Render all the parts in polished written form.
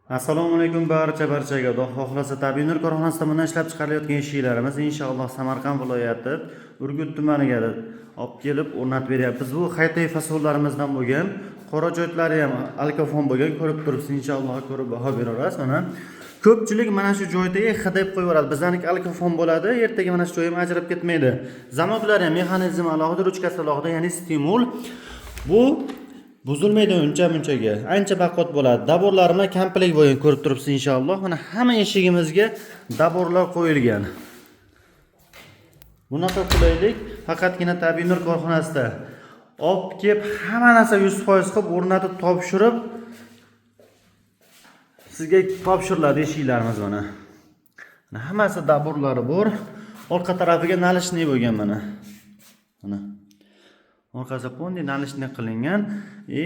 Assalomu alaykum barchaga. Xudo xohlasa, Tabiiy nur korxonasi tomonidan ishlab chiqarilayotgan eshiklarimiz inshaalloh Samarqand viloyati Urgut tumaniga olib kelib o'rnatib beryapmiz. Bu Xaytay fasonlarimizdan bo'lgan, qora joylari ham alkafon bo'lgan, ko'rib turibsiz, inshaalloh ko'rib baho beraverasiz. Mana ko'pchilik mana shu joydagi X deb qo'yib yuboradi. Bizaniki alkafon bo'ladi, ertaga mana shu joyi ham ajrab ketmaydi. Zamoklari ham mexanizmi alohida, ruchkasi alohida, ya'ni stimul. Bu buzilmaydi uncha munchaga, ancha baquvvat bo'ladi. Добор lari bilan komplekt bo'lgan, ko'rib turibsiz inshaalloh. Mana hamma eshigimizga добор lar qo'yilgan. Bunaqa qulaylik faqatgina Tabiiy nur korxonasida. Olib kelib hamma narsa 100% qilib o'rnatib topshirib, sizga topshiriladi eshiklarimiz mana. Mana hammasi добор lari bor. Orqa tarafiga наличный bo'lgan mana. Mana. Orqasi полный наличный qilingan и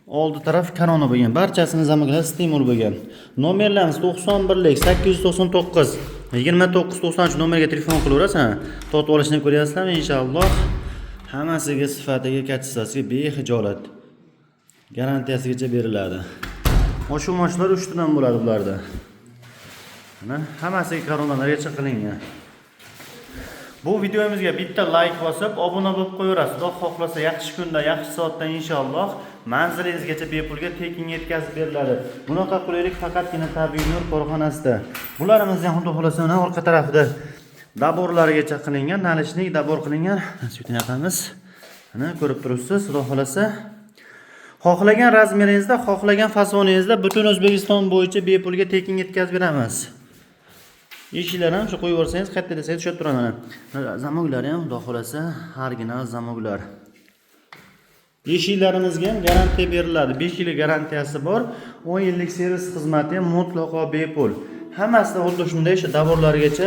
oldi taraf korona bo'lgan. Barchasini zamoklari stimul bo'lgan. Nomerlarimiz 91lik 899 29 93 nomerga telefon qilaverasiz. Tortib olishni ko'ryapsizlarmi inshaalloh. Hammasiga sifatiga, качество siga behijolat. Garantiyasigacha beriladi. Oshuv moshlar 3 tadan bo'ladi bularda. Mana hammasiga koronalargacha qilingan. Bu videomizga bitta layk bosib, obuna bo'lib qo'yaverasiz. Xudo xohlasa, yaxshi kunda, yaxshi soatda inshaalloh manzilingizgacha bepulga, tekin yetkazib beriladi. Bunaqa qulaylik faqatgina Tabiiy nur korxonasida. Bularimiz ham xudo xohlasa mana orqa tarafida добор larigacha qilingan, наличник добор qilingan. Suyutini yoqamiz. Mana ko'rib turibsiz, xudo xohlasa. Xohlagan razmeringizda, xohlagan fasoningizda butun O'zbekiston bo'yicha bepulga, tekin yetkazib beramiz. Eshiklar ham shu qo'yib yuborsangiz, qayerda desangiz tushib turadi mana. Zamoklari ham xudo xohlasa original zamoklar. Eshiklarimizga ham garantiya beriladi. 5 yillik garantiyasi bor. 10 yillik servis xizmati ham mutlaqo bepul. Hammasida xuddi shunday shu добор largacha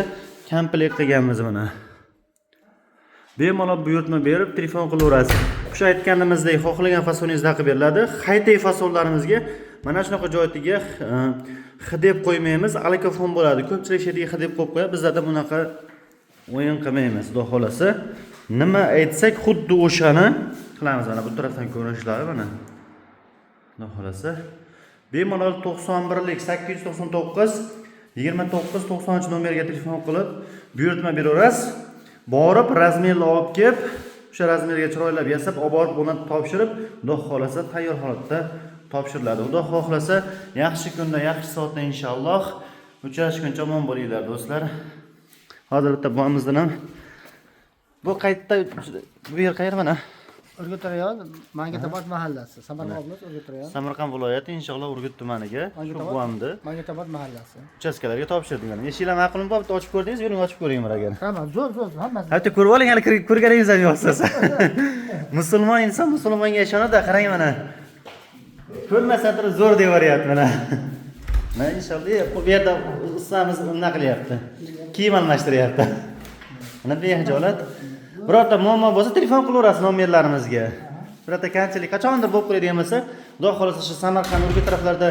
komplekt qilganmiz mana. Bemalol buyurtma berib, telefon qilaverasiz. O'sha aytganimizdek xohlagan fasoningizda qilib beriladi. Xaytay fasonlarimizga mana shunaqa joyiga X deb qo'ymaymiz, alkafon bo'ladi. Ko'pchilik shu yerga X deb qo'yib qo'yadi. Bizlarda bunaqa o'yin qilmaymiz, xudo xohlasa. Nima aytsak, xuddi o'shani qilamiz. Mana bu tarafdan ko'rinishlari mana. Xudo xohlasa. Bemalol 91lik 899 29 93 nomerga telefon qilib buyurtma beraverasiz. Borib razmerni olib kelib, o'sha razmerga chiroylab yasab, olib borib o'rnatib topshirib, xudo xohlasa tayyor holatda topshiriladi. Xudo xohlasa, yaxshi kunda, yaxshi soatda inshaalloh uchrashguncha omon bo'linglar, do'stlar. Hozir bitta bobomizdan ham bu qayerda, bu yer qayer mana? Urgut rayon, Mangitabod mahallasi, Samarqand oblast, Urgut rayon. Samarqand viloyati inshaalloh Urgut tumaniga shu Mangitabod buvamni Mangitabod mahallasi. Uchastkalarga topshirdik mana. Eshiklar ma'qulmi, bitta ochib ko'rdingiz, yuring, ochib ko'ring bir agar. Tamam, zo'r, zo'r, hammasi. Hatto ko'rib oling, hali ko'rganingiz ham yo'q siz. Musulmon inson musulmonga ishonadi, qarang mana. Ko'rmasa turib zo'r deb yuboryapti mana. Mana inshaalloh bu yerda ustamiz nima qilyapti? Kiyim almashtiryapti. Mana behijolat. Birorta muammo bo'lsa, telefon qilaverasiz nomerlarimizga. Birorta qanchalik qachondir bo'lib qo'yadigan bo'lsa, xudo xohlasa shu Samarqand, Urgut taraflarida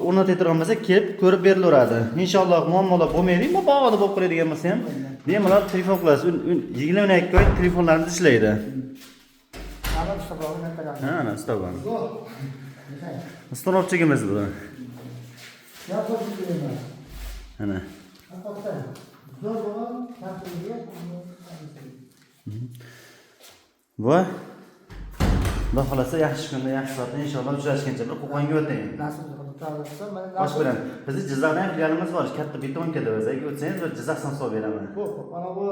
o'rnatayotgan bo'lsa, kelib ko'rib berilaveradi. Inshaalloh muammolar bo'lmaydi. Mabodo bo'lib qo'yadigan bo'lsa ham bemalol telefon qilasiz. 22 oy telefonlarimiz ishlaydi. Tamam, usta katta rahmat. Ha, ana usta. Установщик imiz bu. Ya, zo'r deyman. Ana. Haqiqatdan zo'r bo'lgan tartibiga. Bu xudo xohlasa yaxshi kunda, yaxshi soatda inshaalloh uchrashguncha bir Qo'qonga o'ting. Nasib qilsa, mana Ochib beramiz. Bizni Jizzaxda ham filialimiz bor. Katta betonkada o'zi. Agar o'tsangiz, bir Jizzaxdan solib beraman. Ho'p, ho'p. Mana bu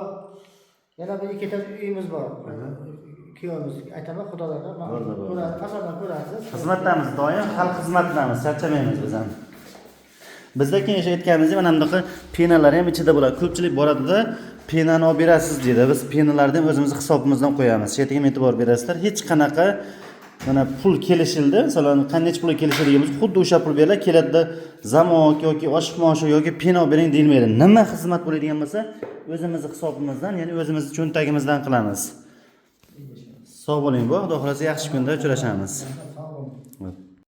yana bir ikkita uyimiz bor. Kuyovimiz aytaman, xudolarga. Bo'ldi, bo'ldi. Ko'rasiz, fasondan ko'rasiz. Xizmatdamiz doim, xalq xizmatidamiz, charchamaymiz biz ham. Bizda keyin o'sha aytganimizdek mana bunaqa пена lar ham ichida bo'ladi. Ko'pchilik boradida, пена ni olib berasiz deydi. Biz пена larni ham o'zimizni hisobimizdan qo'yamiz. Shu yerga ham e'tibor berasizlar. Hech qanaqa mana pul kelishildi. Masalan, qancha pulga kelishadigan bo'lsa, xuddi o'sha pul beriladi. Keladida замок yoki oshiq moshiq yoki пена olib bering deyilmaydi. Nima xizmat bo'ladigan bo'lsa, o'zimizni hisobimizdan, ya'ni o'zimizni cho'ntagimizdan qilamiz. Sog' bo'ling bu. Xudo xohlasa yaxshi kunda uchrashamiz.